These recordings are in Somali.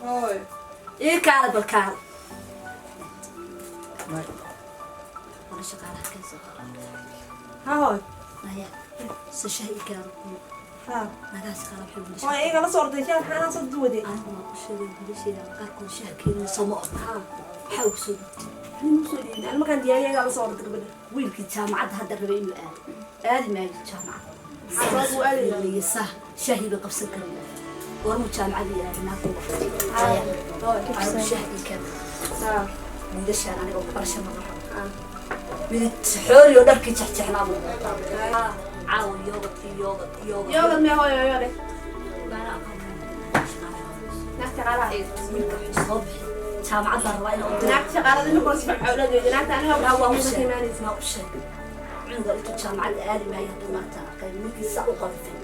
Hooy. Ii kaala bal kaala. Wala shaqaalaha keenso. Ha hooy. Maya, se shaah ii kaala. Ha. Nagaa shaqaala waxay wiilasha. Hooy iyaga la soo orday shaah maxaa soo duwaday? Anigu waan u sheegay wiilashayda qaarkood shaah keenin soo ma orda. Maxaa ugu soo dhiibtay? Anigu soo dhiibin. Ani markaan diyaariyo iyagaa la soo orday gabadha. Wiilkii jaamacadda hadda rabay inuu aado. Aadi maayo jaamacadda. Maxaa sabab uu aadi lahaa? Iyo saah shaahii ba qabsan karin. Warmuu jaamacadda iyo aadi naagta uga. Haya, Hooy. anigu shaah ii kaala. Ha. Wiilashaan aniga waxbarasho ma rabo. Ha. Midid xooli oo dharkii jexjexnaa buu wataa. Caawa yoogad iyo yoogad yoogad. Yoogad mee hooyo yoogad. Maana aqoon. Naagta shaqaalaha. Wiilka wuxuu soo bixi. Jaamacad baan rabaa inaan u diro. Naagta shaqaalada inuu kala sifac xawlaad weeyda. Naagta aniga Naa waa u waxay sheegay. imaanaysa. Waa u sheegay. Cunuga intuu jaamacadda aadi maayo hadduu naagta arkay wiilkii saa u qalafay.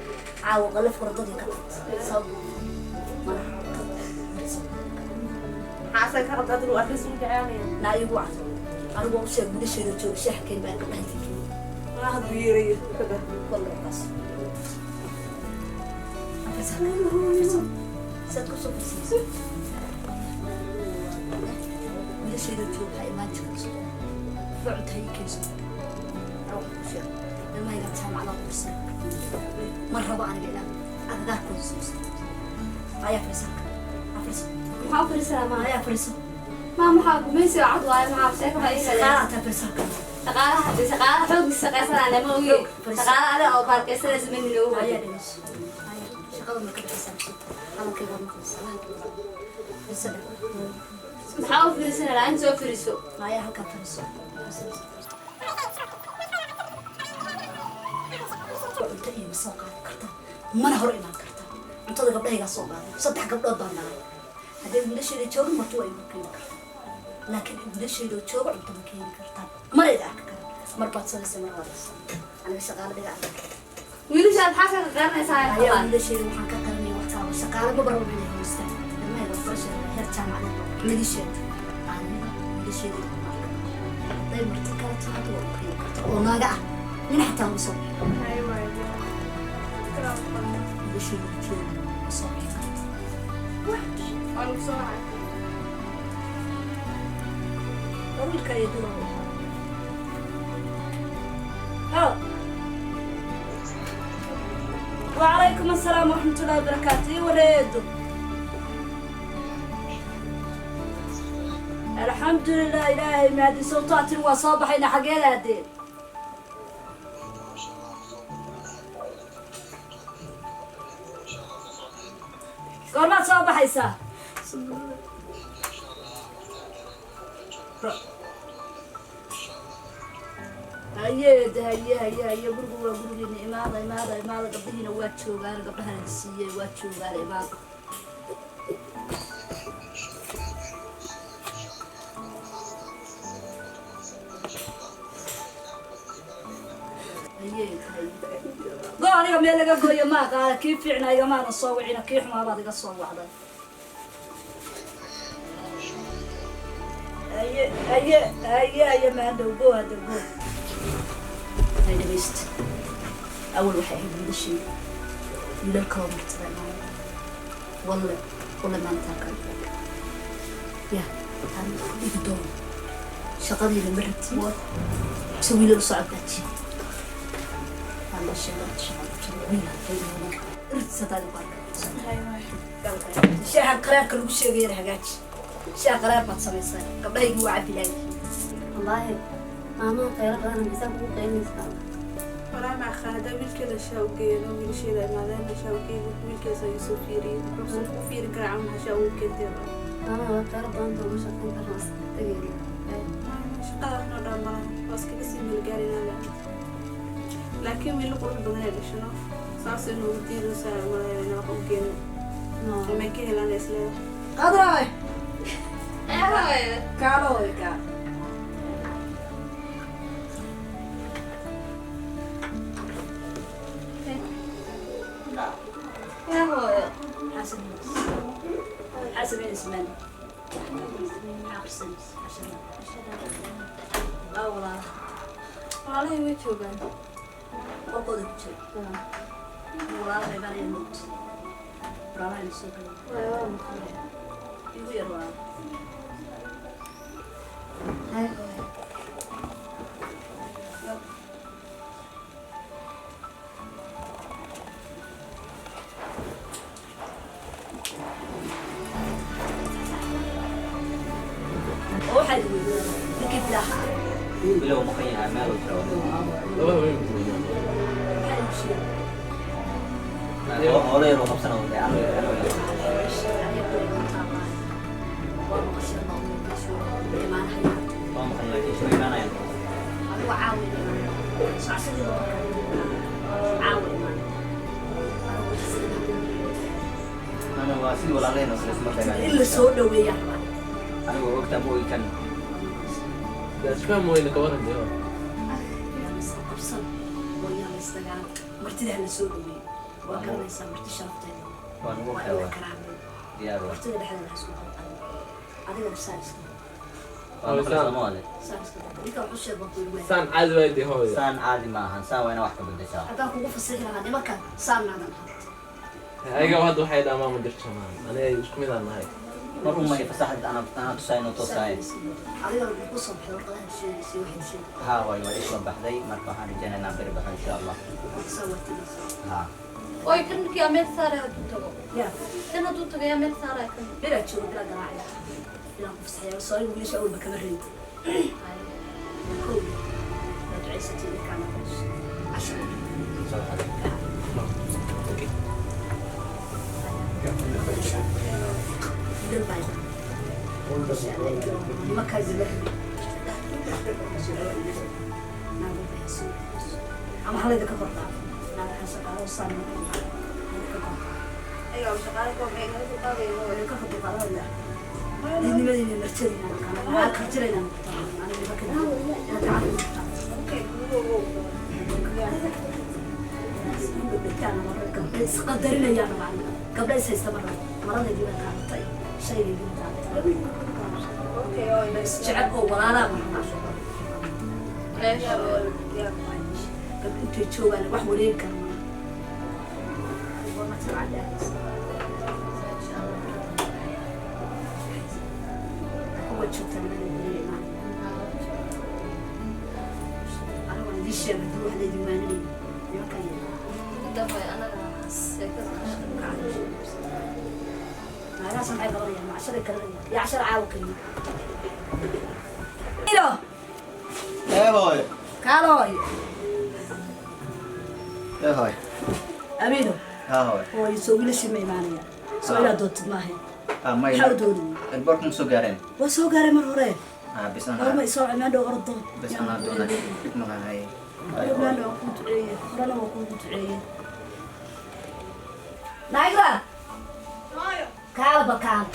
Caawa qalaf waradadii ka qabtay. Sabab mana Maxaa asaga ka qabtaa inuu arrin suu jecelaya? Naa igu cad. Anigu waa u sheegay wiilashayda jooga shaah keen baan gabdhaha jooga. Ma hadduu yeerayo. Wallah kaas. Saad ku soo fursiisay. Wiilashayda jooga waxaa imaan jirta. Wuxuu cunta ii keenso. Anigu waxaan ku sheegay. Ilmahayga jaamacada ku dirsan. Ma rabo aniga inaan agagaarkooda soo socdo. Ayaa fadhiisan kara. Fadhiisan. Maxaa u fadhiisanaa maa? Ayaa fadhiisan. Maa maxaa gumaysiga cad waaye maxaa sheeka baa ii galeen. Shaqaalaha taa fadhiisan kara. Shaqaalaha hadee shaqaalaha xooggiisa shaqaysanaa ma ogi. Shaqaalaha adiga oo baarkaysanaysa ma niloogu Ayaa wadi. dhegeyso. Ayaa shaqada ma ka bixisaan. Hadalkayga waa maqlaysaa. Fadhiisan. Maxaa u fadhiisanaa in soo fadhiiso. Ayaa halkaa fadhiiso. Cunto iyo ma soo qaadan kartaa, mana hor imaan kartaa. Cuntada gabdhahaygaa soo qaaday. 3 gabdhood baan dhalay. Haddii wiilashayda joogin marti waa igu keeni kartaa, laakiin wiilashayda jooga cunto ma keeni kartaa, mana ida arki karaan. Mar baad samaysay, mar waad aniga shaqaale dhiga arka. Wiilashaad maxaa ka garanaysaa ay Ayaa qabaan? Wiilashayda waxaan ka qaranaya wax kaaba shaqaale ma barabo inay haystaan. Ilmahayga waxbarashada heer jaamacadeed midii sheegtay aniga wiilashayda kuma arka. Hadday marti kala timaado waa u keeni kartaa oo naaga ah, nin xataa ma soo bixin. Wiilashayda jooga ma soo bixi karto. Waa lagu soo wacay. Waa wiilka iyo dumar. Halo. وعليكم السلام ورحمة الله وبركاته. وريدو الحمد لله إلهي ما دي صوتات وصباحنا حقينا هدين. قرمات صباح حيسا. Haye haye haye haye, gurigu waa gurigeena. Imaada imaada imaada, gabdhihiina waa joogaan, gabdhahana siiyey waa joogaan, imaada. Haye haye, go aniga meel laga gooyo ma aqaana. Kii fiicna igamaana soo wicina, kii xumaa baad iga soo wacday. Haye haye haye haye, maandhow go hadda go. Hay dhegeysta, awal waxay ahayd wiilashayda wiilal kaloo martida imaanaya. Walle walle, maantaa kale ya aan ku dhigi doono shaqadayda ma rabtiin mise wiilal u socod baa jira. Aan la sheego shaqada jiro wiil hadday imaadaan irtisadaadi ku arka. Shaahan qaraarka lagu sheegayana hagaaji. Shaah qaraar baad samaysaa, gabdhahaygii waa cabbi laayihiin. Wallaahi maamaha qaylo badan miisaan kugu qaylinaysaa. Walaa ma aqaan haddaa wiilkeeda shaa u geeyno, wiilasheeda imaadeen shaa u geeyno, wiilkeeda ayuu soo fiiriyey. Wuxuu soo ku fiirin karaa camal shaa ugu keentay. Maamaha waa qaylo badan oo ma shaqayn karno iska tagayna. Shaqada wax noo dhaan malaha, waa iskaga sii meelgaarinaa, laakiin wiilo qurux badan ay dhashano saas inuu diidaysaa malaha wax u geeno amay ka helaan isleedahay. Qadraay. Ee. Kaalo kaa. Yaa hooyo. Maxaa samaynaysa? Maxaa samaynaysa maanta? Maxaa akhrisanaysa? Casharada. Waa walaalaha. Walaalahay way joogaan. Qolkooda ku jira. Walaalaha imaanaya moogta. Walaalaha ina soo galeen. Waa maqlay. Igu yar waa. Haye hooyo. Oo waxaa idin weydiinaa ninkii bilaaha. Bilow maqan yahay meel uu jiro. Laba haween ku jiro. Maxaa idinku sheegay? Hoola yar uu qabsana uu anu anu. Waa maqan laakiin soo imaanayaan. Ana waa sidii walaalaheen oo kale isma tagaan. In la soo dhaweeyaa rabaa. Anigu ogtaa ma ogi kan. Dee isfaham weyne ka waran dee. Yaa la isla qabsan oo yaa la isdagaal, martida ha la soo dhaweeyo. Waa garanaysaa marti sharafteeda. Waa nagu waa in la xewa. karaameeyo. Diyaar waa. Martida dhexdeeda ha isku qalqalin. Adigana saa iska Waa maqan Soomaali. saa iska ninka wuxuu sheeg baan ku yidhi. Saan caadi waay dee hooyo. Saan caadi ma ahan, saan waa inaa wax ka bedeshaa. Haddaan kugu fasixi lahaa nimanka saan naadan ahayd. Ayaga hadda waxay dhamaan ma jirto maahan. Aniga isku mid aan nahay. Mar uma i fasaxad ana ana tusaay inuu toosaayo. Adigana wuxuu ku soo baxay warqadaha sheegaysa waxaad sheegay. Haa waay, waa ii soo baxday, marka waxaan rajaynaynaa inaan beri baxo insha Allah. Saa waa tegaysaa. Haa. Oy, kan yaa meel saaraya hadduu tago? Yaa? Kan hadduu tago yaa meel saaraya kan? Bilaa joogo, bilaa garaacaya, bilaan ku fasaxaya. Soo anigu wiilasha awalba kama reebi. Kow waa ducaysatay ninkaana cashar. Soo baxday. Okay. Wiilal baa nimankaa ama halayda ka kordhaa naagaha shaqaalo saan ka kordhaa. Ayaga shaqaale koo maxay naga soo qaadayaan? Ka kordhaa diidnimadina martadina maxaa kartirayna aniga nimanka inaad gacan. Okay, gugu. Gabdha isqadarinayaan macna gabdha is haysta marra maradaydii baa qaadatay, shaygaygii baa qaadatay. Okay, oo is jecel oo walaalaa marna. Diyaar. Gabdha intay joogaan wax wareegi kara mana goorma sabcad aadaysa kuwa joogta nimada guriga imaanaya. Anigu waan idiin sheegay haddii wax laydin waaninayo nimankan. Dambe anaga sheekada. Naagahaas maxay qabanayaan? Macsharay karinayaan iyo cashar caawa kariyo ilo. Ee hooyo. Kaalooy. Ee hooyo. Amiino. Haa hooyo. Hooyo, soo wiilashii ma imaanayaan? Soo inaad doontid maahay? Haa may. Maxaa u doonayay? Elboorka ma soo gaareen? Waa soo gaaray mar hore. Haa bis anaa. Horma isoo imaandhow ordo. Bis anaa doonay. Dhib ma laha. Imaandhow waa kuu duceeye, horena waa kuu duceeye. Naigra. Hooyo. Kaala ba kaala.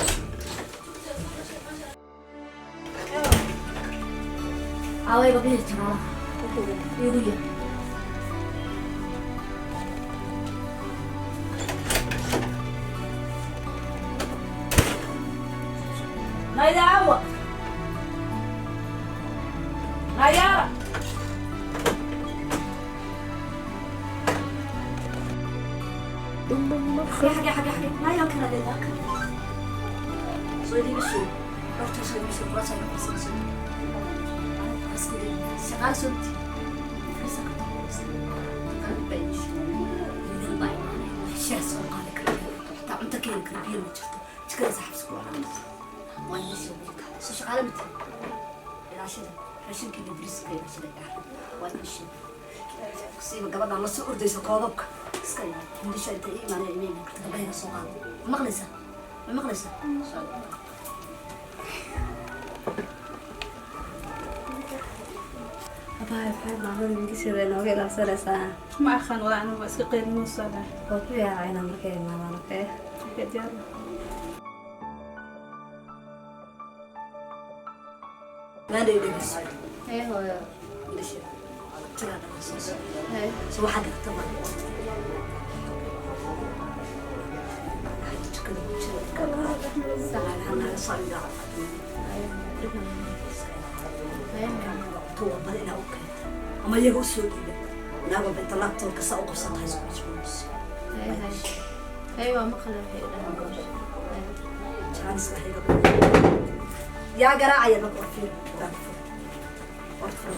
Away gabdhihii jamaalaha iigu yar. Nayda awa. Nayara. Xagee xagee xagee? Naya halkan adeed halkan. Soo idiga soo. Horta soo idiga soo kuraas ay fadhiisanayso. Shaqaale soo biti. Fadhiisan karto. Qalab baa idin sheegay. Wiilal baa imaanaya. Wax shaah soo qaadi kara. Xitaa cunto keeni kara, biyo ma jirto. Jikadaas xabsi ku walaaqaysa. Waa idin soo wiilka. Soo shaqaale ma tihin. Ilaashada. Raashinka iyo bariiska ilaashada gaar. Waa idin sheegay. Siiba gabadhaan la soo ordaysa koobabka. Iska ilaali. Wiilasha intay ii imaanaya imay imaan karto. Gabdhahayga soo qaado. Ma maqlaysaa? Ma maqlaysaa? Soo. Abaay, maxay maamada wiilasheeda inooga ilaalsanaysaa? Ma aqaan walaa, anigu waa iska qeylinaysaa. Waa ku yaacayna markay imaadaan, okay? Okay, diyaar. Maandhay dhegeyso. Haye hooyo. Wiilasha. Tagaa dhamayso. Haye. So waxaa garata ma. Jikada ku jira. Naga soo ilaa. Haye. Tuwa bal inaa u keento. Ama iyaga u soo dhiiba. Naag walba inta laptopka saa u qabsan tahay isku mashquuliso. Haye haye. Haye, waa maqlay waxay dhahaan. Haye. Jaanis waxay ga. Yaa garaacaya marka? War fiir, baan fur, war fur.